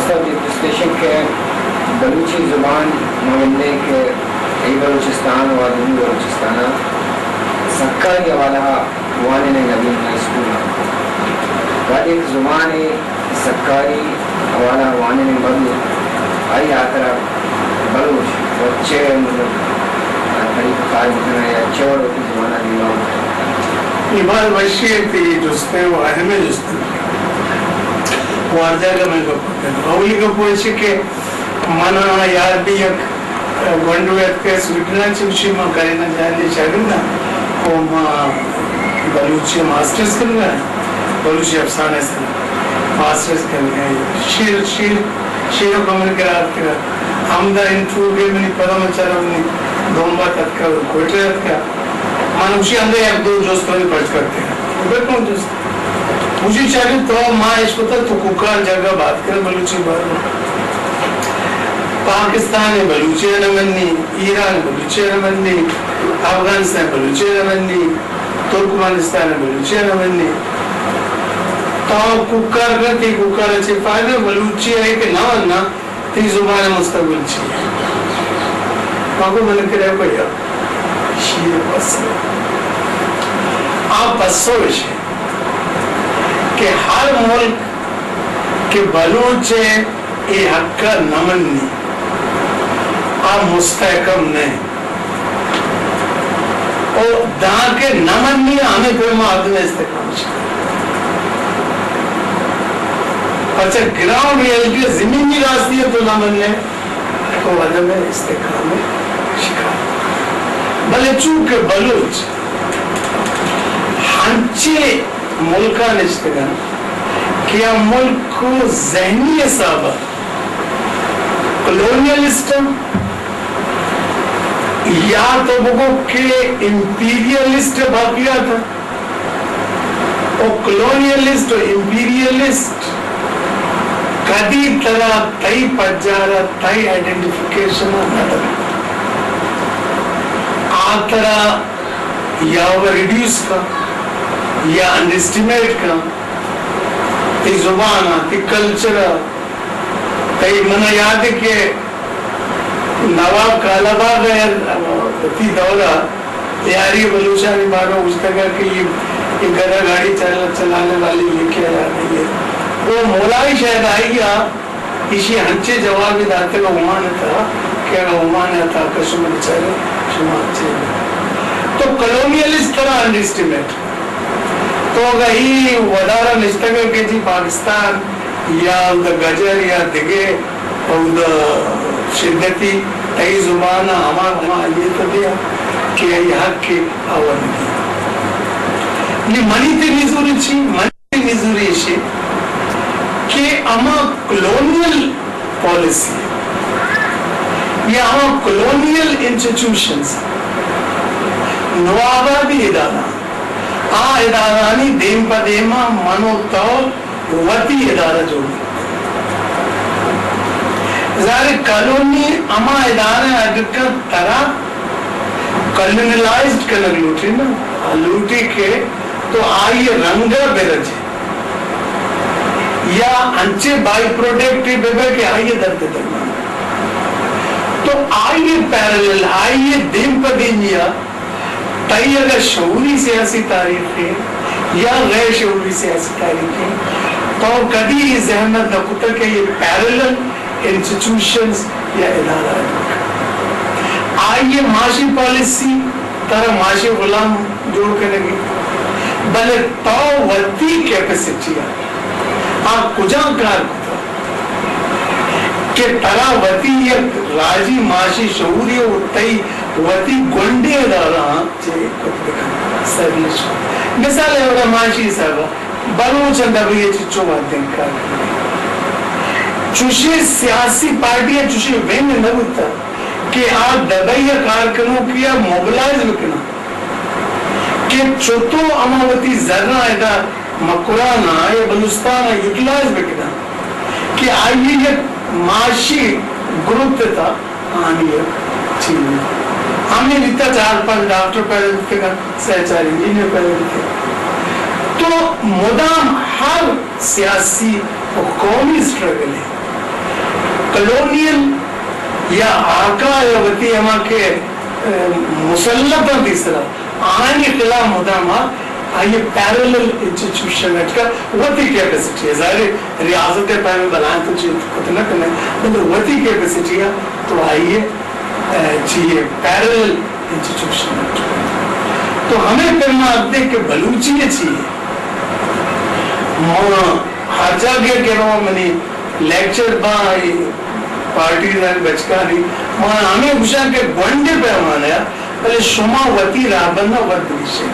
سر، یہ پرسن کہ بلوچی زبان ما گندیں کہ اے بلوچستان و جنوبی بلوچستان ءَ سرکاری حوالہ ءَ وانینگ نہ بیت، نہ اسکول ءَ۔ وہدے کہ زبان ءِ سرکاری حوالہ ءَ وانینگ مہ بیت، آئی ءِ ہاترا بلوچ وت چے مطلب طریقہ کار بکناں یا چے وڑ وتی زبان ءَ دیما بکناں؟ اے باز وشی انت، اے جست ءِ و اہمیں جست ءِ۔ وارجاگہ من گپ کناں۔ اولی گپ ایش کہ من ءَ یاد بی یک گونڈوے اتکہ سویڈن ءَ چہ، گوشی ما کرینا جان ءِ چاگرد آں و ما بلوچی ءَ ماسٹرز کنگ ءَ آں، بلوچی افسانے ءِ سرا ماسٹرز کنگ ءَ آں۔ شیر، شیر، شیر ءَ من کرا اتکگ ءَ۔ ہمدا انٹرویو بی منی، پدا من چارا منی دوم بات اتکگ، کوئٹہ اتکگ۔ من گوشی ہمدا یک دو جست منی پچ کرتے ہیں۔ بلکل جست۔ گوشی چاگرد تو ما اش کتا تو کوکار جاگہ بات کرے بلوچی بارو۔ پاکستان ءِ بلوچی ءَ نہ منی، ایران ءِ بلوچی ءَ نہ منی، افغانستان ءِ بلوچی ءَ نہ منی، ترکمانستان ءِ بلوچی ءَ نہ منی۔ تو کوکار کن، تئی کوکار ءَ چے فائدہ؟ بلوچی ءَ کہ نہ مناں، تئی زبان ءِ مستقبل چی؟ ما گو من کرے بھیا، شیر پسو۔ آ پسو اش کہ ہر ملک کہ بلوچ ءِ اے حق ءَ نہ منی، آ مستحکم نہ انت۔ او دانکہ نہ منی، ہمے پیما آ دنیا استحکام شکار۔ پرچہ گراؤنڈ ریئلٹی، زمینی راستی ءَ تو نہ منئے، تو عدم استحکام شکار۔ بلے چونکہ بلوچ ہنچیں ملکاں نشتگ انت کہ آ ملک ءِ ذہنی حساب ءَ کلونیلسٹ انت، یا تو بگو کہ امپیریلسٹ باقیات انت۔ او کلونیلسٹ و امپیریلسٹ کدی ترا تئی پجار ءَ، تئی آئیڈینٹیفیکیشن ءَ نہ دنت۔ آ ترا یا اوور ریڈیوس کن، یا انڈر اسٹیمیٹ کن، تئی زبان ءَ، تئی کلچر ءَ۔ تئی من ءَ یاد انت کہ نواب کالاباغ ءَ وتی دور ءَ لیاری بلوچانی بارو ءَ گوشتگ کہ اے، اے گدھا گاڑی چل-، چلانے والی یہ کیا یاد ہے یہ۔ وہ مولائی شاید آئی ءَ ایشی ہنچیں جوابے داتگ عمان ءِ تہا کہ اگاں عمان ءِ تہا کہ شما بچارے، شما ہنچیں۔ تو کلونیلسٹ ترا انڈر اسٹیمیٹ۔ تو اگاں اے ودار ءَ نشتگ ئے کہ جی پاکستان یا اودا گجر یا دگہ اودا شدتی، تئی زبان ءَ ہما، ہما اہمیت ءَ دیا کہ آئی حق ءَ آ ونگی۔ نی منی تئی نزوری چی؟ منی نزوری ایش انت کہ ہما کلونیل پالیسی یا ہما کلونیل انسٹیٹیوشنز، نوآبادی ادارہ، آ ادارہانی دیم پہ دیما من و تو وتی ادارہ جوڑ کن۔ ظاہر کالونی ہما ادارہ اڈ کن ترا کالونیلائزڈ کنگ لوٹی نا، لوٹی کہ تو آئی رنگ ءَ برجے یا انچیں بائی پروڈکٹ بہ بئے کہ آئی درد درمان۔ تو آئی پیرلل، آئی دیم پہ دیمی ءَ تئی اگاں شعوری سیاسی تاریخ ءَ یا غیر شعوری سیاسی تاریخ ءَ، تو کدی اے ذہن ءَ نہ کتگ کہ اے پیرلل انسٹیٹیوشنز یا ادارہ انت۔ آئی ءِ معاشی پالیسی ترا معاشی غلام جوڑ کنگی، بلے تو وتی کیپیسٹی ءَ آ کجام کار کتگ کہ ترا وتی یک راجی معاشی شعوری و تئی وتی گونڈیں ادارہاں چے کت بکن، سرویس۔ مثال ءَ، اودا معاشی حساب ءَ بلوچ ءَ دبئی ءَ چچو وھدینک کار کنگ۔ چوشیں سیاسی پارٹی ءَ چوشیں ونگ نہ بوتگ کہ آ دبئی ءَ کار کنوکے ءَ موبلائز بکناں کہ چتو ہما وتی زراں ادا مکران ءَ یا بلوچستان ءَ یوٹیلائز بکناں کہ آئی ءِ یک معاشی گروپ ءِ تھا آنی یک چیز۔ ہمے بیتا چار پنچ ڈاکٹر پیدا بیتگ، سہ چار انجینئر پیدا بیتگ۔ تو مدام ہر سیاسی و قومی اسٹرگل ءَ کالونیل یا آقا یا وتی ہما کہ، اے، مسلط اَنت تیسرا، آہانی خلاف مدام آ، آئی پیرلل انسٹیٹیوشن اٹکا وتی کیپیسٹی ہے۔ ظاہر ہے، ریاست ءِ پیم بلائیں تو چیز کت نہ کنے، بلے وتی کیپیسٹی ہے تو آئی، اے، چی ہے، پیرلل انسٹیٹیوشن اٹکا۔ تو ہمیں پیم آتے کہ بلوچی ہے چی ہے۔ ما ہر جاگہ کہ رو منی لیکچر با پارٹی ءِ بچکانی، ما ہمیں گوشاں کہ گونڈے پیمانے ءَ، بلے شما وتی راہبند ءَ وت بگیشے۔